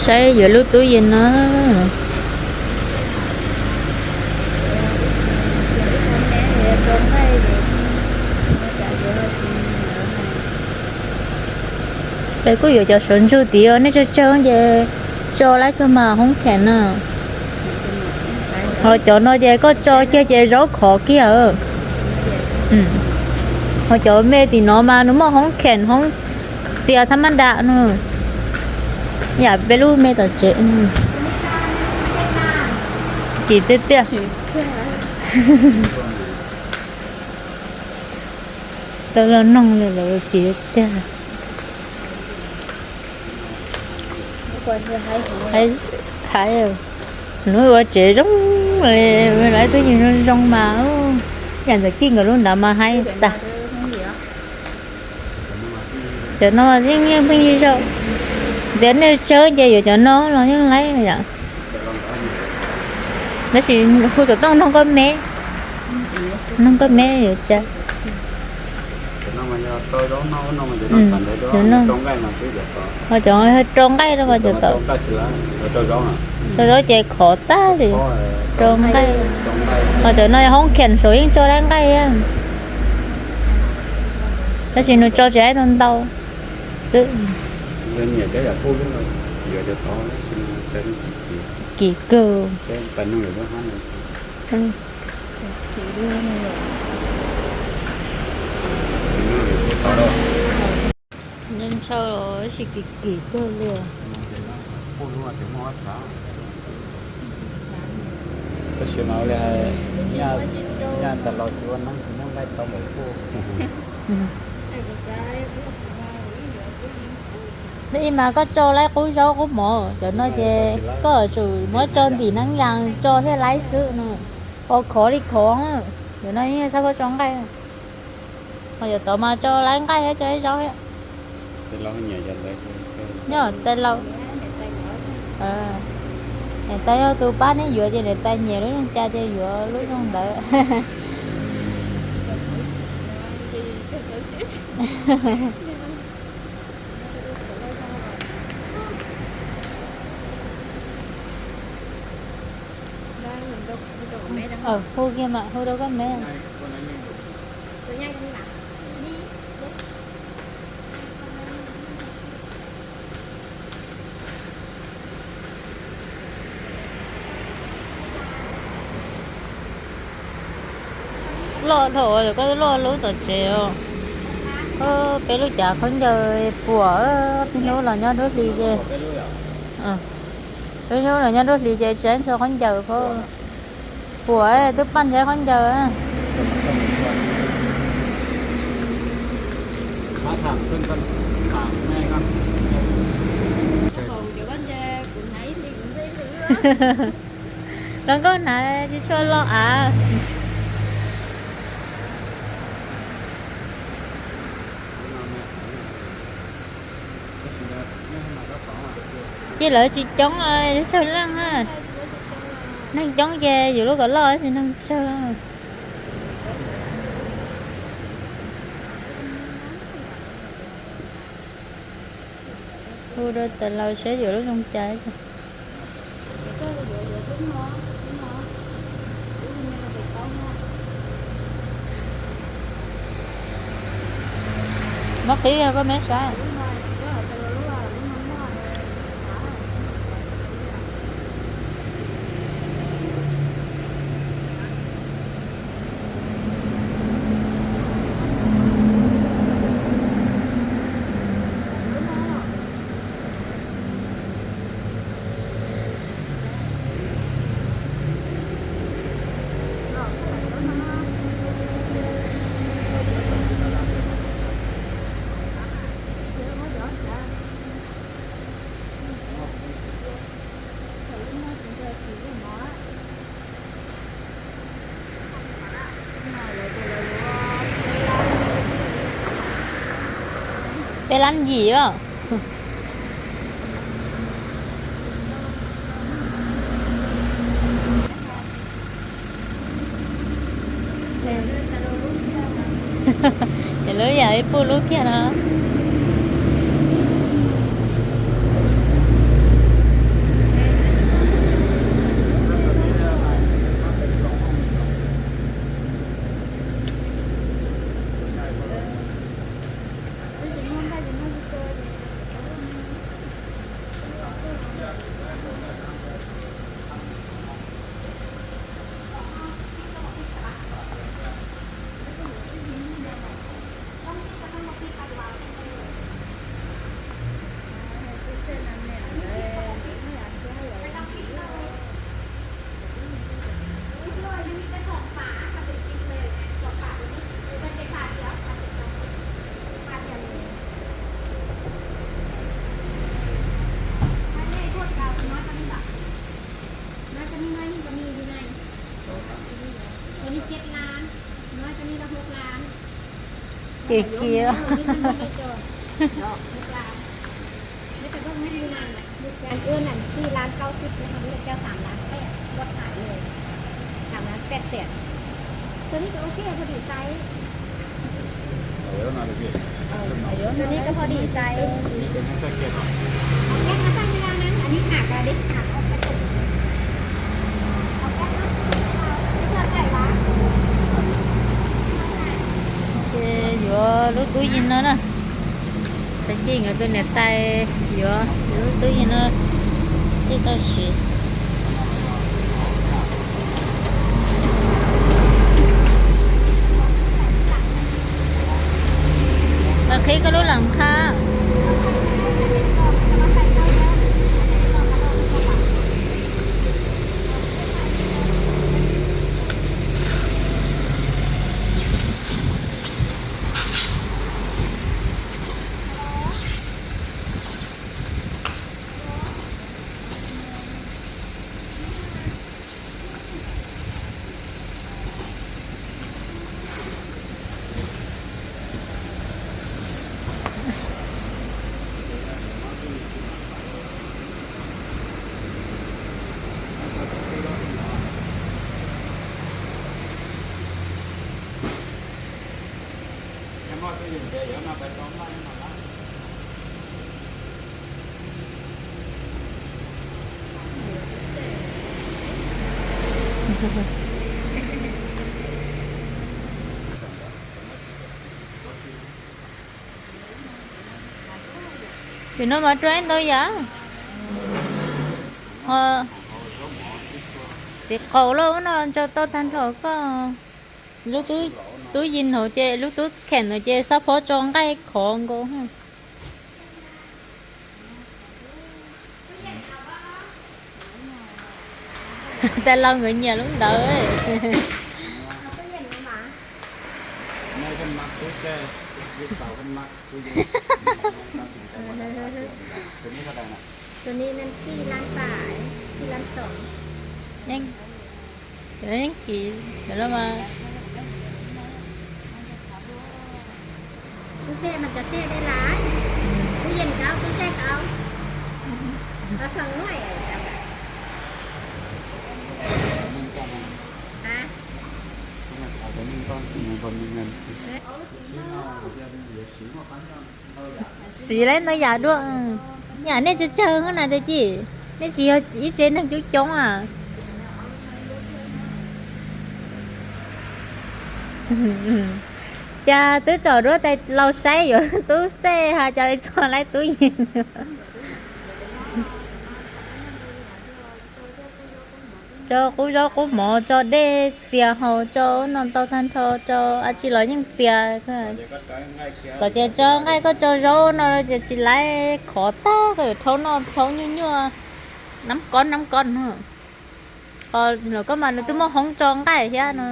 Saib yuav lub tub yees no. Peb kuj yuav cov suav ntsug tid, nej tsawg tsawg ces tso laib kawg mas hoob kheem na. Ho cov no ces koj tso kiag ces zaub khov kiag. Ho cov me tim no mas nws muaj hoob kheem hoob txias thab mab dam no. Yam peb lub me tom tsev. Kim tiag tiag. Tau los noog li lawm, kim tiag. Hais, hnub ua tsev zoo li, lawv twb yeej zoo zoo mas, yam ntawm Kij nkawd lub nrad mas haib tas. Cov no yeej yeej pheej yig zog, tias nej tsawg ces yuav cov no los yeej laib yom. Tab sis hu xov tooj noog koj me, noog koj me yuav cas. Ho cov rau nqaij no mas cov tom, rau zaub ces khov tag li, rau nqaij. Ho cov no hoob kheem saum yeej tso laib nqaij thiab, tab sis nws tso tsis laib ntau ntau xwb. Kim kawg. Ntshaw los sis kim kim kawg li. Ib mas koj tso laib qub zaub qub mov, cov no ces koj yuav tsum muab tso ntim neeb yas tso thiaj laib xwb no. Ho khov li khov, cov no yeej txhob tso nqaij. Ho cov tod mas tso laib nqaij thiab tso ib zaub thiab. Nyob tais laus, niam tais yog tus pab neb yuav ces niam tais nyiam lub zoo cas ces yuav lub zoo ntawd. Hu kiag mas hu rau koj me. Loj dhau, koj loj lub tom tsev os. Peb lub cav khaub ncaws puas, peb hnub los nyob nruab hlis ces, peb hnub los nyob nruab hlis ces tsis ntxhua khaub ncaws phauj. Puas twb paj ntshai khaub ncaws. Los nkauj hnav tsis tshua loj av. Ces lawv tsis coob, tsawg leej na. Neeg coob ces yus lub kom loj tab sis neeg tsawg. Hu rau tais laus saib yuav lub zoo cas. Muab qhib koj me saib. Peb lab yim os. Ces lub yam ib puj lub kiag no. Ces kiag. Mấy cái bông này như này, một cái ươn là xi lan cao su, còn một cái xám lan bé, một thải này, xám lan pẹt sẹt. Tôi thấy cái ok, พอดีไซส์ Ở đó là được gì? Tôi thấy cái พอดีไซส์ Thì tôi nói sao kia rồi. Học cách nó sao như là nắng, anh ấy hạt là đi, hạt học cách. Học cách nó sao chạy lá. Ces yuav lub tub yees no na. Tag kis nkawd tus niam tais yuav lub tub yees no, tej tau siv. Mas qhib koj lub lam qha. Ces no mas rau ib ntau yam. Ho txiv qaub los ub no ntso tau tag nrho koj. Lub tub yees hauv ces lub tub kheem no ces xab phob tso nqaij khov nkaus. Tais laus nkawd nyiam lub ntawd. Tus no xij lab pam, xij lab xoom. Yeej, yeej kiv lawm mas. Tub xej mas cov xej dej lab, tub yees kauv, tub xej kauv. Có xoong nuôi. Hả? Siv lawm no yam dua, yam nej tsawg tsawg na tes ci, nej tsis yog ib tsev neeg coob coob a. Cas twb tsom duab tais laus saib yuav tub xej has cas li txog laib tub yees. Tso qub zaub qub mov, tso dej txias haus, tso no tau tag nrho, tso a tsi los yeej txias. Kom tias tso nqaij koj tso zaub no tias tsis laib khov tag, koj yuav rhaub noj rhaub nyuaj nyuaj, nab kob nab kob no. Qhov los koj mas nws twb muaj hoob tso nqaij thiab no.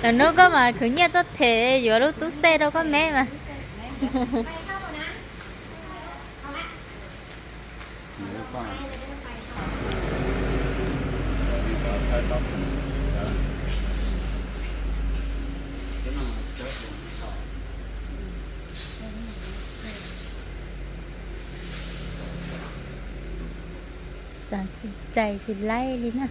Lwm hnub koj mas khwv nyiaj tuaj them yuav lub tub xej rau koj me mas. Txais tsis laib li na.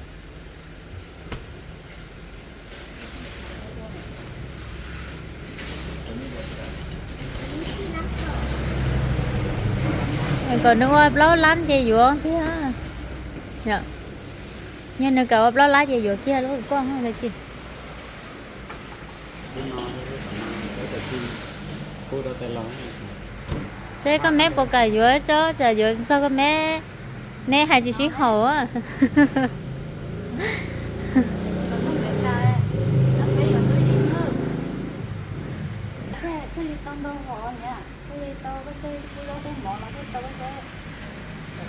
Kom nws ua plaub lab ces yuav kiag. Yog nws kam ua plaub lab ces yuav kiag lub koj ntag ci. Seb koj me puas kam yuav tso, tsam yuav txog koj me, neb hais tsis sib haum.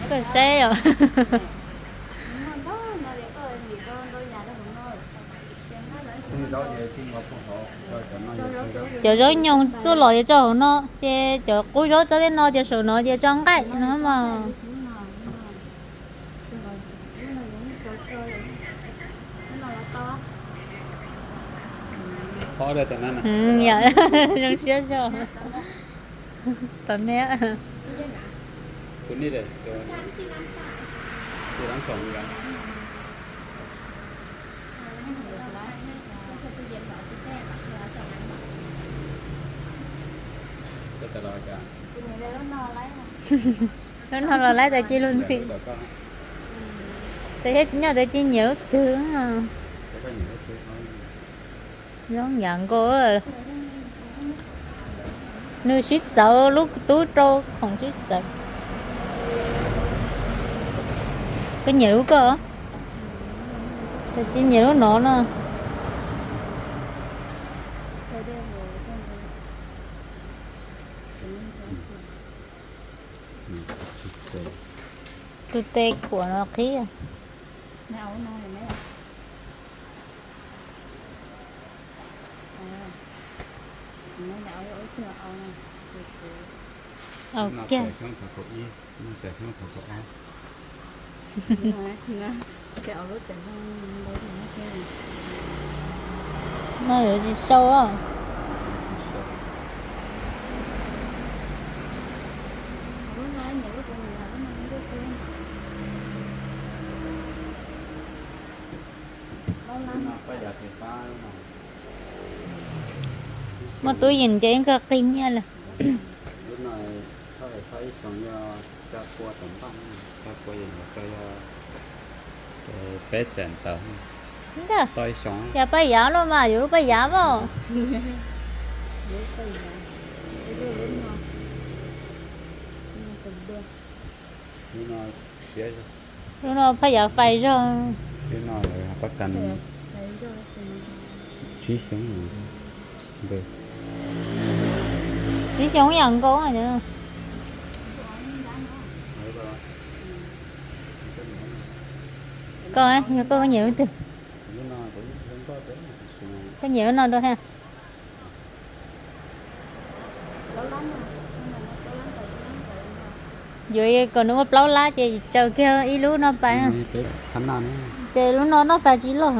Koj saib os. Cov zaub nyoog tuaj los yuav tso hauv no, ces cov qub zaub tso tej no ces saum no ces tso nqaij no mas. Yog, zoo siab zog. Tus nej, tus nej, tus lab xoom nkawd. Lub no los laib tas ci lug ntxhi. Tes thiab nyob tas ci nyiam lub twg. Zoo yam nkaus. Nws sib txawv, lub tub rau khoom sib txawv. Koj nyiam lub koj? Ces nyiam lub no no. Tus tes khuam no qhib. Au kiag. No yuav tsis sau. Muaj tub yees ces ib nkag qig nyiaj lawm. Lub no thauj ib xyoo yog xya pua tom npaj, xya pua yog, yog peb xees tawm. Ntag, yog paj yav los mas, yuav lub paj yav mas. Lub no paj yav fais zog. Lub no lawv paj kas tsib xyoo, tsib xyoo yam nkaus. Koj, koj nyiam lub twg? Koj nyiam lub no dua thiab. Yuav kom nws ua plaub lab ces tsaws kiag ib lub no pais. Ces lub no noj fais tsis loj.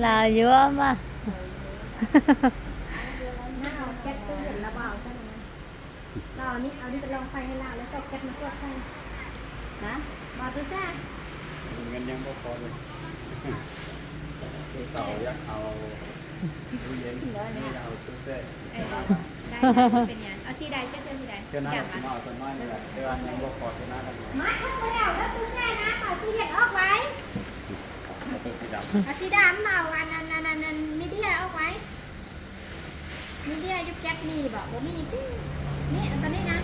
Lam yuav mas. Xi dam màu media ốc ấy. Media you get me bảo bố mẹ tí. Nè, tao nè na.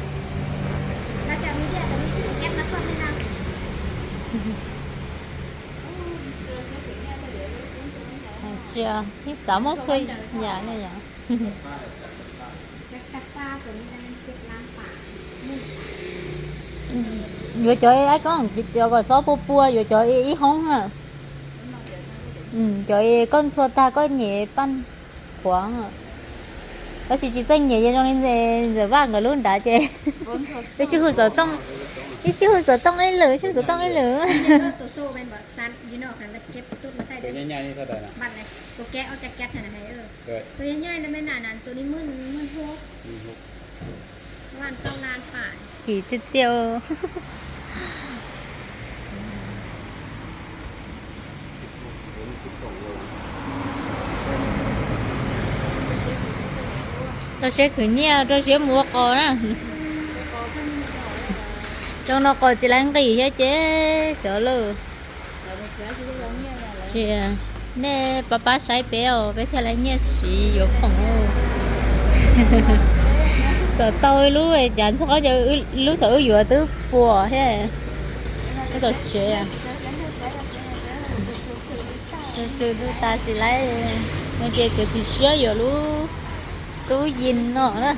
Tao sẽ media tao nè, you get my phone nè na. Tsiab, ib xav muab txhua yam ne yom. Yuav cov ib kob, cov kom xob pua pua, yuav cov ib hoob na. Cov koj ntxhua tag koj nyem paj qhuav. Tab sis tsis txawj nyem, zoo li ntxawm Vaj nkawd lub nrad ces ib sij hu xov tooj, ib sij hu xov tooj ib lwm, ib sij hu xov tooj ib lwm. Kim tiag tiag. Rau siab khwv nyiaj, rau siab mus ua qos na. Rau no qos tsis laiv nqis thiab ces xyov lawm. Tsis, nej pab pab saib peb os, peb thiaj laiv nyiaj siv yuav khoom. Kom tau ib lub cas ntxhua qhov ces lub thaum wb yuav twb puas thiab. Lub tau tsev. Tsw tsw tas tsis laiv, no ces kuv tsis siab yuav lub tub yees no na.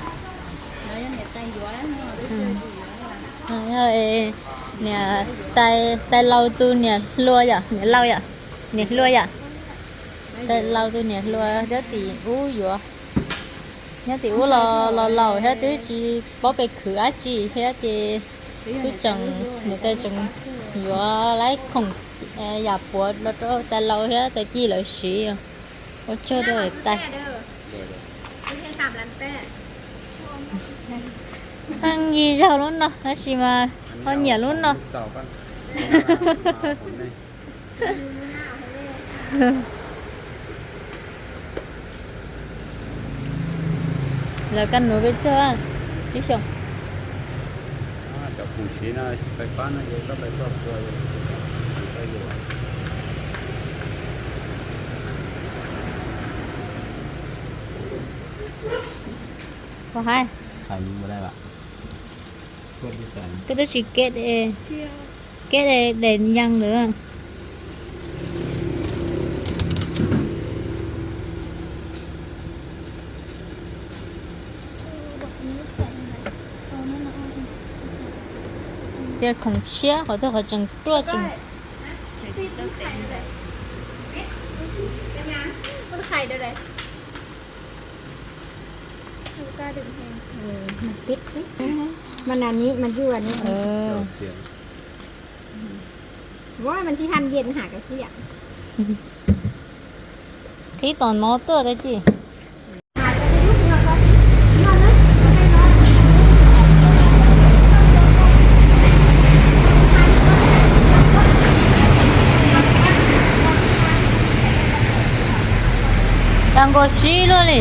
Yog, e, Niam tais, tais laus tus niam hluas yom, niam laus yom, niam hluas yom. Tais laus tus niam hluas nyob tim ub yuav, nyob tim ub los, los laus thiab twb tsis paub pes khwv dab tsi thiab ces twb tseem, niam tais tseem yuav laib khoom yam puav los rau tais laus thiab tais ci lawv siv. Ua tsaug rau tais. Pheej yig zaug lub no tab sis mas ho nyiam lub no. Lawv kab nuv peb tsuag ib xyoos. Ua hais, koj twb tsis kev, kev daim nyees ntawd. Tias khoom tshiab qhov twg qhov tseem ruaj tseem. Mas nasนี้มันอยู่อันนี้ ว่ามันสิทันเย็นหากะเสีย Qhib tom no tuaj tag ci. Cas nkaus sib luaj li.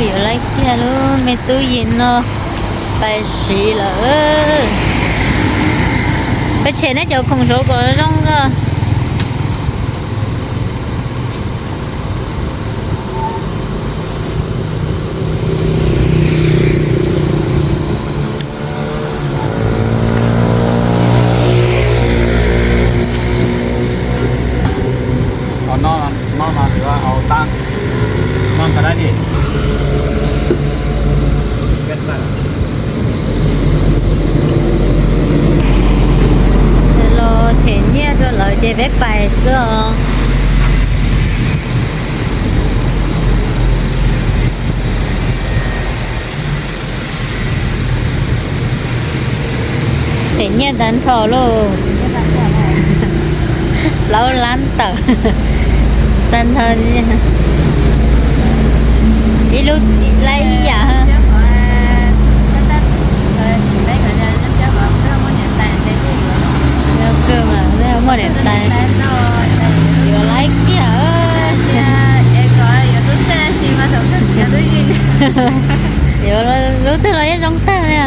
Yuav laib kiag lub me tub yees no pais siv lawm. Peb tshem neb cov khoom saud kom zoo zog. Los them nyiaj rau lawv ces peb pais xwb os. Them nyiaj tag nrho lauj. Plaub lab tawm tag nrho. Ib lub laib ib yam. Yog kawg mas muaj niam tais. Yuav laib kiag. Yuav lub twg los yeej zoo tag li.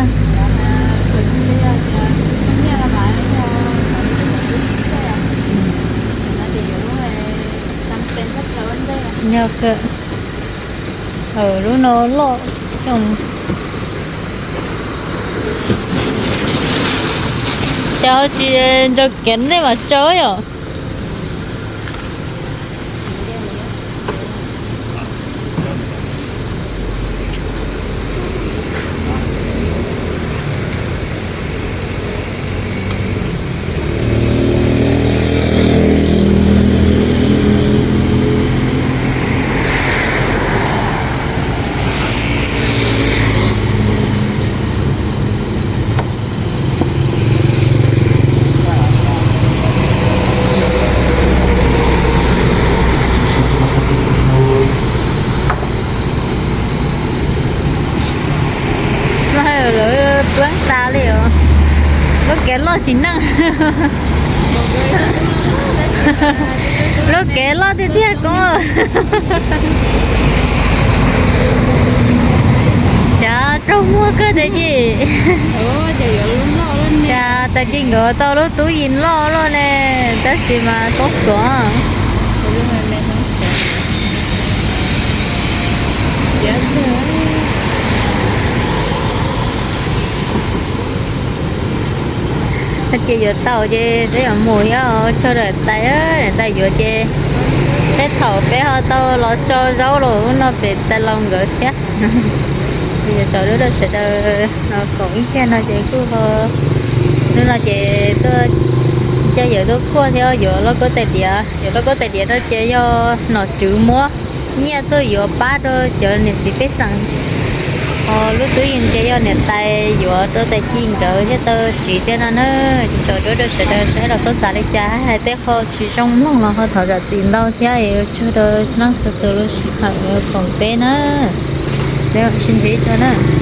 Yog kawg. Lub no loj xyoo. Cas ho tsis ncaws kev nej mas tsawb yom. Lawv tuab tas li os. Lub kev loj sim neej. Lub kev loj tiag tiag koob. Cas raug muag kawg tiag ci. Cas tas ci nkawd tau lub tub yees loj loj ne, tab sis mas xob xuav. Ces yuav tau ces peb yuav mus thiab, tsaug rau niam tais, niam tais yuav ces tej thaum peb ho tau los tso zaub los ub no pem tais laus nkawd thiab. Ces yuav tsaug rau sawv daws, koom ib tiag no ces kuj ho, hnub no ces tuaj coj yawm tuaj kuaj thiab yuav lauj kaub tais diav, yuav lauj kaub tais diav no ces yog nom tswv muab nyiaj tuaj yuav pab rau cov niam txiv pej xeem. Ho lub tub yees ces yog niam tais yuav rau tais ci nkawd thiaj tau siv thiab no na. Tsaug rau sawv daws saib los txhob xav li cas, hais tej qho tsis zoo mloog los ho thov zam txim ntau thiab, tsaug rau txhua leej txhua tus lub sij hawm uas koom peb na. Peb mam sib ntsib dua na.